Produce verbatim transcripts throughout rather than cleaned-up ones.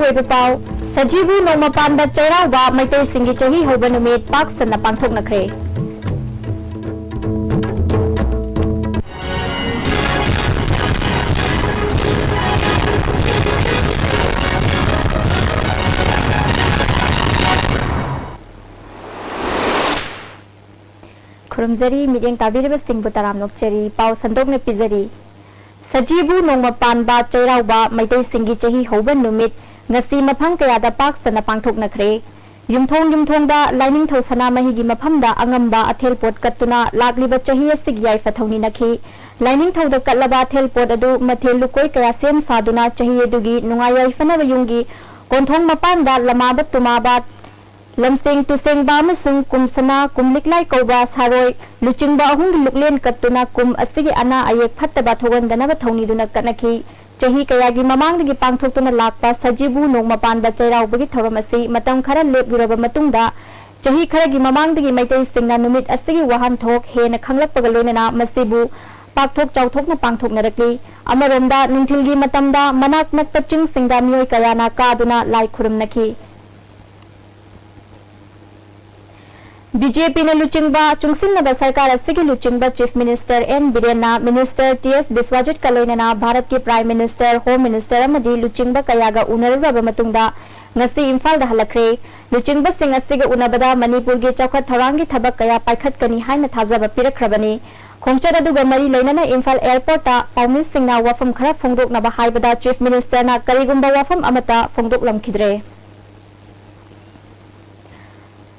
ꯑꯣꯏꯕ ꯄꯥꯎ꯫ ꯁꯖꯤꯕꯨ ꯅꯣꯡꯃ ꯄꯥꯟꯕ ꯆꯩꯔꯥꯎꯕ ꯃꯩꯇꯩꯁꯤꯡꯒꯤ ꯆꯍꯤ ꯍꯧꯕ ꯅꯨꯃꯤꯠ ꯄꯥꯛ ꯁꯟꯅ ꯄꯥꯡꯊꯣꯛꯅꯈ꯭ꯔꯦ꯫ ꯈꯨꯔꯨꯝꯖꯔꯤ, ꯃꯤꯠꯌꯦꯡ ꯇꯥꯕꯤꯔꯤꯕꯁꯤꯡꯕꯨ ꯇꯔꯥꯝꯅ ꯑꯣꯛꯆꯔꯤ꯫ ꯄꯥꯎ ꯁꯟꯗꯣꯛꯅ ꯄꯤꯖꯔꯤ꯫ ꯁꯖꯤꯕꯨ ꯅꯣꯡꯃ ꯄꯥꯟꯕ ꯆꯩꯔꯥꯎꯕ ꯃꯩꯇꯩꯁꯤꯡꯒꯤ ꯆꯍꯤ ꯍꯧꯕ ꯅꯨꯃꯤꯠ ꯉꯁꯤ ꯃꯐꯝ ꯀꯌꯥꯗ ꯄꯥꯛ ꯁꯟꯅ ꯄꯥꯡꯊꯣꯛꯅꯈ꯭ꯔꯦ꯫ ꯌꯨꯝꯊꯣꯡ ꯌꯨꯝꯊꯣꯡꯗ ꯂꯥꯏꯅꯤꯡꯊꯧ ꯁꯅꯥꯃꯍꯤꯒꯤ ꯃꯐꯝꯗ ꯑꯉꯝꯕ ꯑꯊꯦꯜ ꯄꯣꯠ ꯀꯠꯇꯨꯅ ꯂꯥꯛꯂꯤꯕ ꯆꯍꯤ ꯑꯁꯤꯒꯤ ꯌꯥꯏꯐ ꯊꯧꯅꯤ ꯅꯛꯈꯤ꯫ ꯂꯥꯏꯅꯤꯡꯊꯧꯗ ꯀꯠꯂꯕ ꯑꯊꯦꯜ ꯄꯣꯠ ꯑꯗꯨ ꯃꯊꯦꯜ ꯂꯨꯀꯣꯏ ꯀꯌꯥ ꯁꯦꯝ ꯁꯥꯗꯨꯅ ꯆꯍꯤ ꯑꯗꯨꯒꯤ ꯅꯨꯡꯉꯥꯏ ꯌꯥꯏꯐꯅꯕ ꯌꯨꯝꯒꯤ ꯀꯣꯟꯊꯣꯡ ꯃꯄꯥꯟꯗ ꯂꯃꯥꯕ ꯇꯨꯃꯥꯕ, ꯂꯝꯁꯦꯡ ꯇꯨꯁꯦꯡꯕ ꯑꯃꯁꯨꯡ ꯀꯨꯝ ꯁꯅꯥ, ꯀꯨꯝ ꯂꯤꯛꯂꯥꯏ ꯀꯧꯕ ꯁꯥꯔꯣꯏ ꯂꯨꯆꯤꯡꯕ ꯑꯍꯨꯝꯒꯤ ꯂꯨꯛꯂꯦꯟ ꯀꯠꯇꯨꯅ ꯀꯨꯝ ꯑꯁꯤꯒꯤ ꯑꯅꯥ ꯑꯌꯦꯛ ꯐꯠꯇꯕ ꯊꯣꯛꯍꯟꯗꯅꯕ ꯊꯧꯅꯤꯗꯨꯅ ꯀꯠꯅꯈꯤ꯫ ꯆꯍꯤ ꯀꯌꯥꯒꯤ ꯃꯃꯥꯡꯗꯒꯤ ꯄꯥꯡꯊꯣꯛꯇꯨꯅ ꯂꯥꯛꯄ ꯁꯖꯤꯕꯨ ꯅꯣꯡꯃ ꯄꯥꯟꯕ ꯆꯩꯔꯥꯎꯕꯒꯤ ꯊꯧꯔꯝ ꯑꯁꯤ ꯃꯇꯝ ꯈꯔ ꯂꯦꯞꯂꯨꯔꯕ ꯃꯇꯨꯡꯗ, ꯆꯍꯤ ꯈꯔꯒꯤ ꯃꯃꯥꯡꯗꯒꯤ ꯃꯩꯇꯩꯁꯤꯡꯅ ꯅꯨꯃꯤꯠ ꯑꯁꯤꯒꯤ ꯋꯥꯍꯟꯊꯣꯛ ꯍꯦꯟꯅ ꯈꯪꯂꯛꯄꯒ ꯂꯣꯏꯅꯅ ꯃꯁꯤꯕꯨ ꯄꯥꯛꯊꯣꯛ ꯆꯥꯎꯊꯣꯛꯅ ꯄꯥꯡꯊꯣꯛꯅꯔꯛꯂꯤ꯫ ꯑꯃꯔꯣꯝꯗ, ꯅꯨꯡꯊꯤꯜꯒꯤ ꯃꯇꯝꯗ ꯃꯅꯥꯛ ꯅꯛꯄ ꯆꯤꯡꯁꯤꯡꯗ ꯃꯤꯑꯣꯏ ꯀꯌꯥꯅ ꯀꯥꯗꯨꯅ ꯂꯥꯏ ꯈꯨꯔꯨꯝꯅꯈꯤ꯫ ꯕꯤ ꯖꯦ ꯄꯤꯅ ꯂꯨꯆꯤꯡꯕ ꯆꯨꯡꯁꯤꯟꯅꯕ ꯁꯔꯀꯥꯔ ꯑꯁꯤꯒꯤ ꯂꯨꯆꯤꯡꯕ Chief Minister ꯑꯦꯟ ꯕꯤꯔꯦꯟꯅ Minister ꯇꯤ ꯑꯦꯁ ꯕꯤꯁ꯭ꯋꯥꯖꯤꯠꯀ ꯂꯣꯏꯅꯅ ꯚꯥꯔꯠꯀꯤ Prime Minister, Home Minister ꯑꯃꯗꯤ ꯂꯨꯆꯤꯡꯕ ꯀꯌꯥꯒ ꯎꯅꯔꯨꯔꯕ ꯃꯇꯨꯡꯗ ꯉꯁꯤ ꯏꯝꯐꯥꯜꯗ ꯍꯜꯂꯛꯈ꯭ꯔꯦ꯫ ꯂꯨꯆꯤꯡꯕꯁꯤꯡ ꯑꯁꯤꯒ ꯎꯅꯕꯗ ꯃꯅꯤꯄꯨꯔꯒꯤ ꯆꯥꯎꯈꯠ ꯊꯧꯔꯥꯡꯒꯤ ꯊꯕꯛ ꯀꯌꯥ ꯄꯥꯏꯈꯠꯀꯅꯤ ꯍꯥꯏꯅ ꯊꯥꯖꯕ ꯄꯤꯔꯛꯈ꯭ꯔꯕꯅꯤ꯫ ꯈꯣꯡꯆꯠ ꯑꯗꯨꯒ ꯃꯔꯤ ꯂꯩꯅꯅ ꯏꯝꯐꯥꯜ airport ꯇ ꯄꯥꯎꯃꯤꯁꯤꯡꯅ ꯋꯥꯐꯝ ꯈꯔ ꯐꯣꯡꯗꯣꯛꯅꯕ ꯍꯥꯏꯕꯗ Chief Minister ꯅ ꯀꯔꯤꯒꯨꯝꯕ ꯋꯥꯐꯝ ꯑꯃꯠꯇ ꯐꯣꯡꯗꯣꯛꯂꯝꯈꯤꯗ꯭ꯔꯦ꯫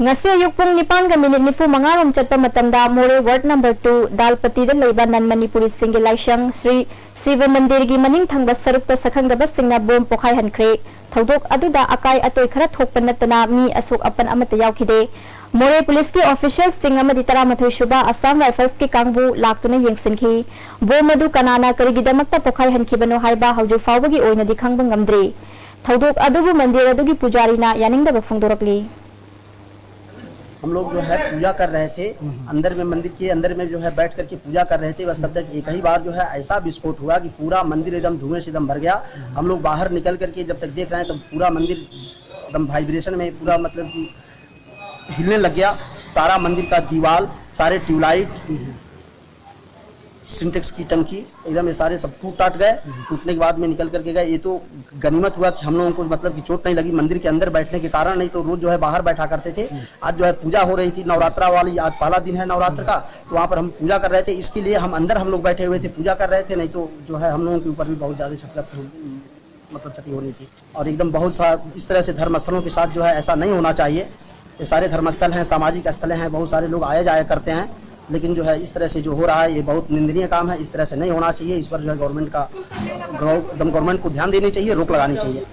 ꯉꯁꯤ ꯑꯌꯨꯛ ꯄꯨꯡ ꯅꯤꯄꯥꯟꯒ minute ꯅꯤꯐꯨ ꯃꯉꯥ ꯔꯣꯝ ꯆꯠꯄ ꯃꯇꯝꯗ ꯃꯣꯔꯦ ward number two ꯗꯥꯜꯄꯇꯤꯗ ꯂꯩꯕ non ꯃꯅꯤꯄꯨꯔꯤꯁꯤꯡꯒꯤ ꯂꯥꯏꯁꯪ ꯁ꯭ꯔꯤ ꯁꯤꯕ ꯃꯟꯗꯤꯔꯒꯤ ꯃꯅꯤꯡ ꯊꯪꯕ ꯁꯔꯨꯛꯇ ꯁꯛꯈꯪꯗꯕꯁꯤꯡꯅ ꯕꯣꯝ ꯄꯣꯈꯥꯏꯍꯟꯈ꯭ꯔꯦ꯫ ꯊꯧꯗꯣꯛ ꯑꯗꯨꯗ ꯑꯀꯥꯏ ꯑꯇꯣꯏ ꯈꯔ ꯊꯣꯛꯄ ꯅꯠꯇꯅ ꯃꯤ ꯑꯁꯣꯛ ꯑꯄꯟ ꯑꯃꯠꯇ ꯌꯥꯎꯈꯤꯗꯦ꯫ ꯃꯣꯔꯦ ꯄꯨꯂꯤꯁꯀꯤ official ꯁꯤꯡ ꯑꯃꯗꯤ ꯇꯔꯥꯃꯥꯊꯣꯏ ꯁꯨꯕ Assam Rifles ꯀꯤ ꯀꯥꯡꯕꯨ ꯂꯥꯛꯇꯨꯅ ꯌꯦꯡꯁꯤꯟꯈꯤ꯫ ꯕꯣꯝ ꯑꯗꯨ ꯀꯅꯥꯅ ꯀꯔꯤꯒꯤꯗꯃꯛꯇ ꯄꯣꯈꯥꯏꯍꯟꯈꯤꯕꯅꯣ ꯍꯥꯏꯕ ꯍꯧꯖꯤꯛ ꯐꯥꯎꯕꯒꯤ ꯑꯣꯏꯅꯗꯤ ꯈꯪꯕ ꯉꯝꯗ꯭ꯔꯤ꯫ ꯊꯧꯗꯣꯛ ꯑꯗꯨꯕꯨ ꯃꯟꯗꯤꯔ ꯑꯗꯨꯒꯤ ꯄꯨꯖꯥꯔꯤꯅ ꯌꯥꯅꯤꯡꯗꯕ ꯐꯣꯡꯗꯣꯔꯛꯂꯤ꯫ हम लोग जो है पूजा कर रहे थे, अंदर में, मंदिर के अंदर में जो है बैठ करके पूजा कर रहे थे। बस तब तक एक ही बार जो है ऐसा विस्फोट हुआ कि पूरा मंदिर एकदम धुएं से एकदम भर गया। हम लोग बाहर निकल करके जब तक देख रहे हैं, तब पूरा मंदिर एकदम वाइब्रेशन में, पूरा मतलब कि हिलने लग गया। सारा मंदिर का दीवार, सारे ट्यूबलाइट, सिंटेक्स की टंकी, एकदम ये सारे सब टूट टाट गए। टूटने के बाद में निकल करके गए। ये तो गनीमत हुआ कि हम लोगों को मतलब कि चोट नहीं लगी मंदिर के अंदर बैठने के कारण, नहीं तो रोज जो है बाहर बैठा करते थे। आज जो है पूजा हो रही थी नवरात्रा वाली, आज पहला दिन है नवरात्र का, तो वहाँ पर हम पूजा कर रहे थे। इसके लिए हम अंदर हम लोग बैठे हुए थे, पूजा कर रहे थे, नहीं तो जो है हम लोगों के ऊपर भी बहुत ज़्यादा छत का, मतलब क्षति होनी थी। और एकदम बहुत सा इस तरह से धर्मस्थलों के साथ जो है ऐसा नहीं होना चाहिए। ये सारे धर्मस्थल हैं, सामाजिक स्थल हैं, बहुत सारे लोग आए जाया करते हैं, लेकिन जो है इस तरह से जो हो रहा है, ये बहुत निंदनीय काम है। इस तरह से नहीं होना चाहिए। इस पर जो है गवर्नमेंट का, गौ- एकदम गवर्नमेंट को ध्यान देनी चाहिए, रोक लगानी चाहिए।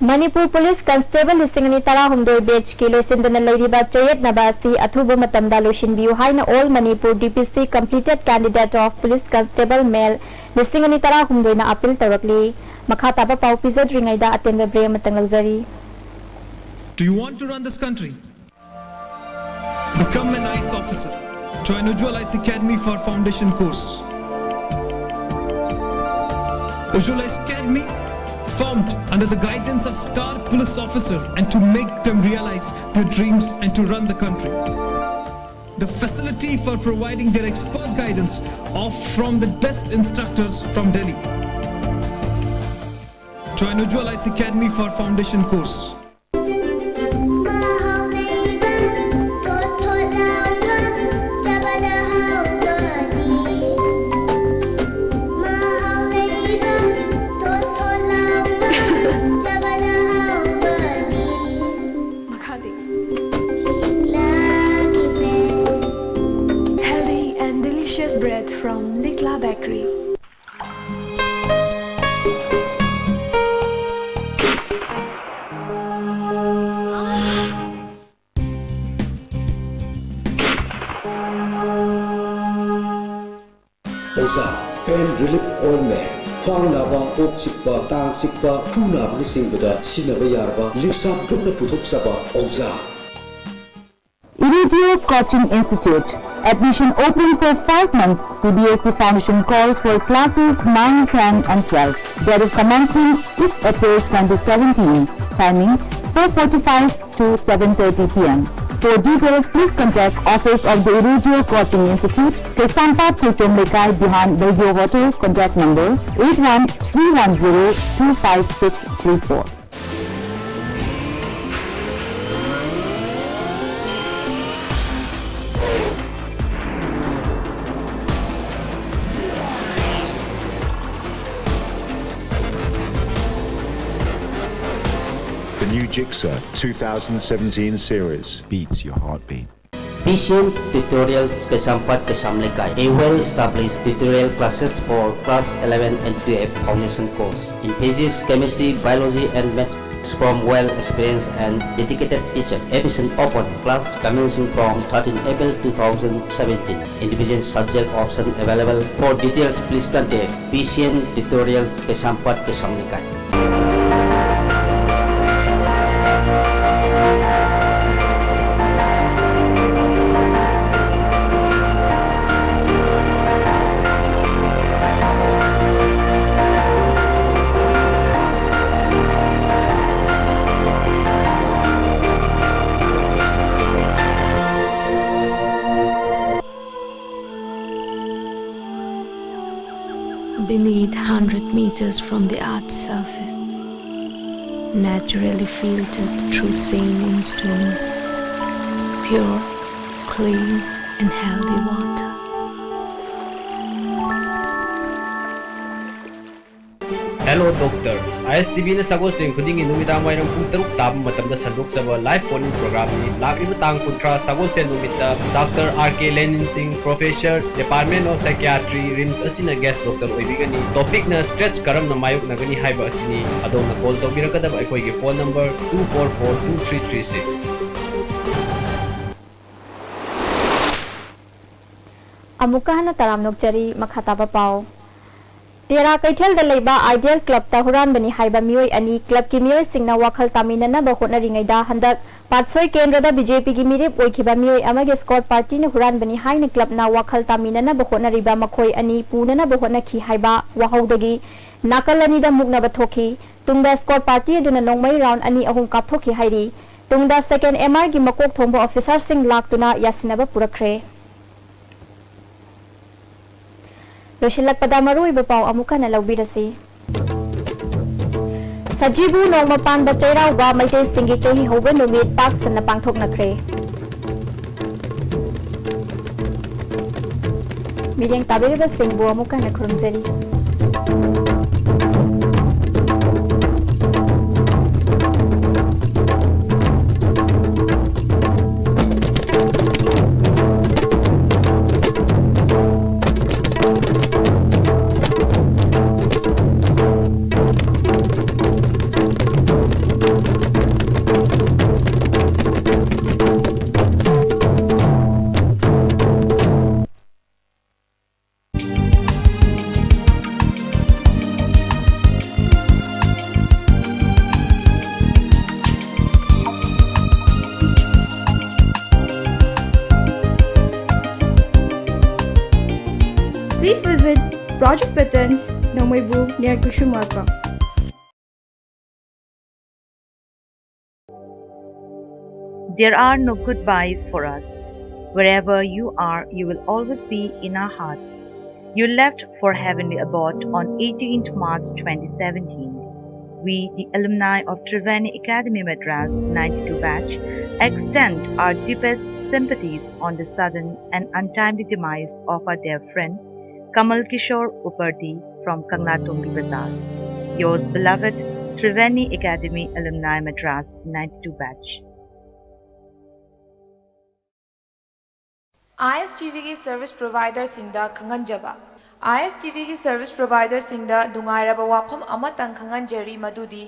ꯃꯅꯤꯄꯨꯔ ꯄꯨꯂꯤꯁ ꯀꯟꯁꯇꯦꯕꯜ ꯂꯤꯁꯤꯡ ꯑꯅꯤ ꯇꯔꯥꯍꯨꯝꯗꯣꯏ ꯕꯦꯆꯀꯤ ꯂꯣꯏꯁꯤꯟꯗꯅ ꯂꯩꯔꯤꯕ ꯆꯌꯦꯠꯅꯕ ꯑꯁꯤ ꯑꯊꯨꯕ ꯃꯇꯝꯗ ꯂꯣꯏꯁꯤꯟꯕꯤꯌꯨ ꯍꯥꯏꯅ All Manipur DPC Completed Candidate of Police Constable Male ꯂꯤꯁꯤꯡ ꯑꯅꯤ ꯇꯔꯥꯍꯨꯝꯗꯣꯏꯅ ꯑꯥꯄꯤꯜ ꯇꯧꯔꯛꯂꯤ꯫ ꯃꯈꯥ ꯇꯥꯕ ꯄꯥꯎ ꯄꯤꯖꯗ꯭ꯔꯤꯉꯩꯗ ꯑꯇꯦꯟꯕ ꯕ꯭ꯔꯦꯛ ꯑꯃꯇꯪ ꯂꯧꯖꯔꯤ꯫ Do you want to run this country? Become an IAS officer. Join Ujjwal IAS Academy for foundation course. Ujjwal IAS Academy, formed under the guidance of star police officer and to make them realize their dreams and to run the country. The facility for providing their expert guidance of from the best instructors from Delhi. Join Ujjwal IAS Academy for foundation course. Healthy and delicious bread from Likla Bakery. Oza Pain Relief Ointment. ꯈ꯭ꯋꯥꯡ ꯅꯥꯕ, ꯀꯣꯛ ꯆꯤꯛꯄ, ꯇꯥꯡ ꯆꯤꯛꯄ, ꯈꯨ ꯅꯥꯕꯅꯆꯤꯡꯕꯗ ꯁꯤꯖꯤꯟꯅꯕ ꯌꯥꯔꯕ ꯂꯤꯞꯁꯥꯞ ꯒ꯭ꯔꯨꯞꯅ ꯄꯨꯊꯣꯛꯆꯕ ꯑꯣꯖꯥ꯫ Irudio Coaching Institute. Admission open for five months. C B S E Foundation calls for classes nine, ten and twelve. Date of commencement six April twenty seventeen. Timing four forty-five to seven thirty p m. For details, please contact Office of the Irudio Coaching Institute, Kaisampad, Chichom Lekai, behind Belgio Hotel. Contact number eight one three one zero two five six three four. The new Jigsaw two thousand seventeen series beats your heartbeat. P C M Tutorials Kaisampad Kaisamlekai, a well-established tutorial classes for class eleven and twelve foundation course in physics, chemistry, biology and maths from well-experienced and dedicated teacher. Admission open. Class commencing from thirteen April two thousand seventeen. Individual subject option available. For details, please contact P C M Tutorials Kaisampad Kaisamlekai. Beneath, hundred meters from the earth's surface, naturally filtered through saline stones, pure, clean and healthy water. Hello Doctor. I S T V ꯅ ꯁꯒꯣꯜꯁꯦꯟ ꯈꯨꯗꯤꯡꯒꯤ ꯅꯨꯃꯤꯗꯥꯡ ꯋꯥꯏꯔꯝ ꯄꯨꯡ ꯇꯔꯨꯛ ꯇꯥꯕ ꯃꯇꯝꯗ ꯁꯟꯗꯣꯛꯆꯕ live phone-in program-ꯅꯤ꯫ ꯂꯥꯛꯂꯤꯕ ꯇꯥꯡ ꯀꯨꯟꯊ꯭ꯔꯥ ꯁꯒꯣꯜꯁꯦꯟ ꯅꯨꯃꯤꯠꯇ Doctor R K Lenin Singh, Professor, Department of Psychiatry, RIMS ꯑꯁꯤꯅ guest doctor ꯑꯣꯏꯕꯤꯒꯅꯤ꯫ Topic-ꯅ stress ꯀꯔꯝꯅ ꯃꯥꯌꯣꯛꯅꯒꯅꯤ ꯍꯥꯏꯕ ꯑꯁꯤꯅꯤ꯫ ꯑꯗꯣꯝꯅ call ꯇꯧꯕꯤꯔꯛꯀꯗꯕ ꯑꯩꯈꯣꯏꯒꯤ phone number two four four two three three six꯫ ꯑꯃꯨꯛꯀ ꯍꯟꯅ ꯇꯔꯥꯝꯅ ꯑꯣꯛꯆꯔꯤ꯫ ꯃꯈꯥ ꯇꯥꯕ ꯄꯥꯎ꯫ ꯇꯦꯔꯥ ꯀꯩꯊꯦꯜꯗ ꯂꯩꯕ ꯑꯥꯏꯗꯤꯌꯦꯜ ꯀ꯭ꯂꯕꯇ ꯍꯨꯔꯥꯟꯕꯅꯤ ꯍꯥꯏꯕ ꯃꯤꯑꯣꯏ ꯑꯅꯤ ꯀ꯭ꯂꯕꯀꯤ ꯃꯤꯑꯣꯏꯁꯤꯡꯅ ꯋꯥꯈꯜ ꯇꯥꯃꯤꯟꯅꯅꯕ ꯍꯣꯠꯅꯔꯤꯉꯩꯗ, ꯍꯟꯗꯛ ꯄꯥꯠꯁꯣꯏ ꯀꯦꯟꯗ꯭ꯔꯗ ꯕꯤ ꯖꯦ ꯄꯤꯒꯤ ꯃꯤꯔꯦꯞ ꯑꯣꯏꯈꯤꯕ ꯃꯤꯑꯣꯏ ꯑꯃꯒꯤ ꯁ꯭ꯀꯣꯠ ꯄꯥꯔꯇꯤꯅ ꯍꯨꯔꯥꯟꯕꯅꯤ ꯍꯥꯏꯅ ꯀ꯭ꯂꯕꯅ ꯋꯥꯈꯜ ꯇꯥꯃꯤꯟꯅꯅꯕ ꯍꯣꯠꯅꯔꯤꯕ ꯃꯈꯣꯏ ꯑꯅꯤ ꯄꯨꯅꯅꯕ ꯍꯣꯠꯅꯈꯤ ꯍꯥꯏꯕ ꯋꯥꯍꯧꯗꯒꯤ ꯅꯥꯀꯜ ꯑꯅꯤꯗ ꯃꯨꯛꯅꯕ ꯊꯣꯛꯈꯤ꯫ ꯇꯨꯡꯗ ꯁ꯭ꯀꯣꯠ ꯄꯥꯔꯇꯤ ꯑꯗꯨꯅ ꯅꯣꯡꯃꯩ ꯔꯥꯎꯟ ꯑꯅꯤ ꯑꯍꯨꯝ ꯀꯥꯞꯊꯣꯛꯈꯤ ꯍꯥꯏꯔꯤ꯫ ꯇꯨꯡꯗ ꯁꯦꯀꯦꯟ ꯑꯦꯝ ꯑꯥꯔꯒꯤ ꯃꯀꯣꯛ ꯊꯣꯡꯕ ꯑꯣꯐꯤꯁꯥꯔꯁꯤꯡ ꯂꯥꯛꯇꯨꯅ ꯌꯥꯁꯤꯟꯅꯕ ꯄꯨꯔꯛꯈ꯭ꯔꯦ꯫ ꯂꯣꯏꯁꯤꯜꯂꯛꯄꯗ ꯃꯔꯨꯑꯣꯏꯕ ꯄꯥꯎ ꯑꯃꯨꯛ ꯍꯟꯅ ꯂꯧꯕꯤꯔꯁꯤ꯫ ꯁꯖꯤꯕꯨ ꯅꯣꯡꯃ ꯄꯥꯟꯕ ꯆꯩꯔꯥꯎꯕ ꯃꯩꯇꯩꯁꯤꯡꯒꯤ ꯆꯍꯤ ꯍꯧꯕ ꯅꯨꯃꯤꯠ ꯄꯥꯛ ꯁꯟꯅ ꯄꯥꯡꯊꯣꯛꯅꯈ꯭ꯔꯦ꯫ ꯃꯤꯠꯌꯦꯡ ꯇꯥꯕꯤꯔꯤꯕꯁꯤꯡꯕꯨ ꯑꯃꯨꯛ ꯍꯟꯅ ꯈꯨꯔꯨꯝꯖꯔꯤ꯫ Please visit Project Patterns, Nongmeibu, near Kushumarpa. There are no goodbyes for us. Wherever you are, you will always be in our hearts. You left for heavenly abode on eighteenth March twenty seventeen. We, the alumni of Triveni Academy Madras ninety-two batch, extend our deepest sympathies on the sudden and untimely demise of our dear friend, Kamal Kishore Upardi from Kanglatombi Bazar. Yours beloved, Triveni Academy Alumni Madras ninety-two batch. I S T ꯚꯤꯒꯤ service ꯄ꯭ꯔꯣꯚꯥꯏꯗꯔꯁꯤꯡꯗ ꯈꯪꯍꯟꯖꯕ꯫ I S T ꯚꯤꯒꯤ service ꯄ꯭ꯔꯣꯚꯥꯏꯗꯔꯁꯤꯡꯗ ꯅꯨꯡꯉꯥꯏꯔꯕ ꯋꯥꯐꯝ ꯑꯃꯇꯪ ꯈꯪꯍꯟꯖꯔꯤ, ꯃꯗꯨꯗꯤ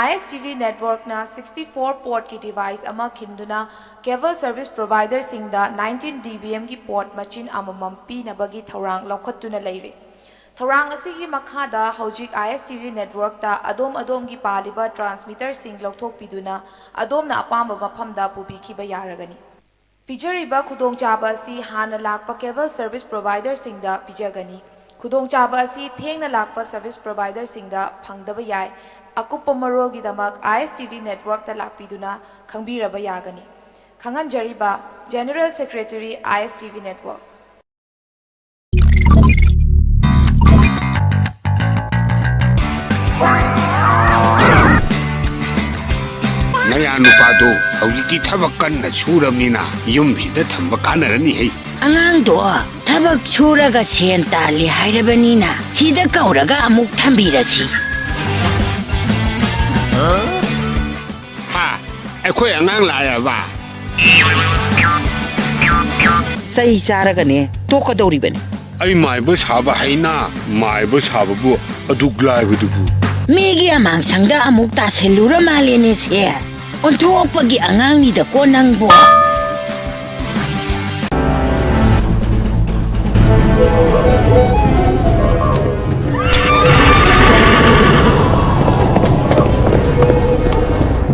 ꯑꯥꯏ ꯑꯦꯁ ꯇꯤ ꯚꯤ ꯅꯦꯠꯋꯥꯔꯛꯅ sixty-four ꯄꯣꯔꯠꯀꯤ ꯗꯤꯚꯥꯏꯁ ꯑꯃ ꯈꯤꯟꯗꯨꯅ ꯀꯦꯕꯜ ꯁꯔꯚꯤꯁ ꯄ꯭ꯔꯣꯚꯥꯏꯗꯔꯁꯤꯡꯗ nineteen D B Mꯒꯤ ꯄꯣꯔꯠ ꯃꯆꯤꯟ ꯑꯃꯃꯝ ꯄꯤꯅꯕꯒꯤ ꯊꯧꯔꯥꯡ ꯂꯧꯈꯠꯇꯨꯅ ꯂꯩꯔꯤ꯫ ꯊꯧꯔꯥꯡ ꯑꯁꯤꯒꯤ ꯃꯈꯥꯗ ꯍꯧꯖꯤꯛ ISTV networkꯇ ꯑꯗꯣꯝ ꯑꯗꯣꯝꯒꯤ ꯄꯥꯜꯂꯤꯕ transmitterꯁꯤꯡ ꯂꯧꯊꯣꯛꯄꯤꯗꯨꯅ ꯑꯗꯣꯝꯅ ꯑꯄꯥꯝꯕ ꯃꯐꯝꯗ ꯄꯨꯕꯤꯈꯤꯕ ꯌꯥꯔꯒꯅꯤ꯫ ꯄꯤꯖꯔꯤꯕ ꯈꯨꯗꯣꯡꯆꯥꯕ ꯑꯁꯤ ꯍꯥꯟꯅ ꯂꯥꯛꯄ cable service providerꯁꯤꯡꯗ ꯄꯤꯖꯒꯅꯤ꯫ ꯈꯨꯗꯣꯡꯆꯥꯕ ꯑꯁꯤ ꯊꯦꯡꯅ ꯂꯥꯛꯄ service providerꯁꯤꯡꯗ ꯐꯪꯗꯕ ꯌꯥꯏ꯫ ꯑꯀꯨꯞꯄ ꯃꯔꯣꯜꯒꯤꯗꯃꯛ ISTV networkꯇ ꯂꯥꯛꯄꯤꯗꯨꯅ ꯈꯪꯕꯤꯔꯕ ꯌꯥꯒꯅꯤ꯫ ꯈꯪꯍꯟꯖꯔꯤꯕ, General Secretary, ISTV network꯫ ꯅꯌꯥ ꯅꯨꯄꯥꯗꯨ ꯍꯧꯖꯤꯛꯇꯤ ꯊꯕꯛ ꯀꯟꯅ ꯁꯨꯔꯕꯅꯤꯅ ꯌꯨꯝꯁꯤꯗ ꯊꯝꯕ ꯀꯥꯟꯅꯔꯅꯤ ꯍꯩ꯫ ꯑꯉꯥꯡꯗꯣ ꯊꯕꯛ ꯁꯨꯔꯒ ꯁꯦꯟ ꯇꯥꯜꯂꯤ ꯍꯥꯏꯔꯕꯅꯤꯅ ꯁꯤꯗ ꯀꯧꯔꯒ ꯑꯃꯨꯛ ꯊꯝꯕꯤꯔꯁꯤ꯫ ꯍꯥ? ꯑꯩꯈꯣꯏ ꯑꯉꯥꯡ ꯂꯥꯛꯑꯦꯕ? ꯆꯩ ꯆꯥꯔꯒꯅꯦ ꯇꯣꯛꯀꯗꯧꯔꯤꯕꯅꯤ꯫ ꯑꯩ ꯃꯥꯏꯕ ꯁꯥꯕ ꯍꯩꯅ ꯃꯥꯏꯕ ꯁꯥꯕꯕꯨ ꯑꯗꯨꯛ ꯂꯥꯏꯕꯗꯨꯕꯨ꯫ ꯃꯤꯒꯤ ꯑꯃꯥꯡꯁꯪꯗ ꯑꯃꯨꯛ ꯇꯥꯁꯤꯜꯂꯨꯔ ꯃꯥꯜꯂꯦꯅꯦ ꯁꯦ꯫ ꯑꯣꯟꯊꯣꯛꯄꯒꯤ ꯑꯉꯥꯡꯅꯤꯗꯀꯣ ꯅꯪꯕꯣ꯫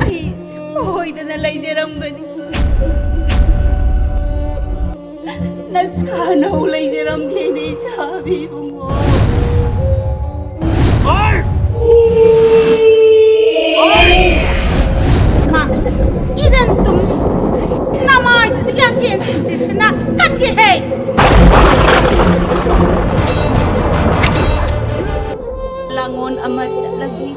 ꯑꯩ ꯁꯣꯏꯗꯅ ꯂꯩꯖꯔꯝꯒꯅꯤ꯫ ꯅꯁꯥꯅꯧ ꯂꯩꯖꯔꯝꯒꯦꯅꯦ ꯏꯁꯥꯕꯤ ꯏꯕꯨꯡꯉꯣ꯫ ꯃꯥ, ꯏꯔꯟ ꯇꯨꯝꯃꯤ꯫ ꯅꯃꯥꯏꯗꯨꯗ ꯌꯥꯡꯂꯦꯟ ꯁꯤꯡꯁꯤꯁꯨꯅ ꯀꯟꯗꯦꯍꯦ꯫ ꯂꯥꯡꯑꯣꯟ ꯑꯃ ꯆꯠꯂꯒꯦ꯫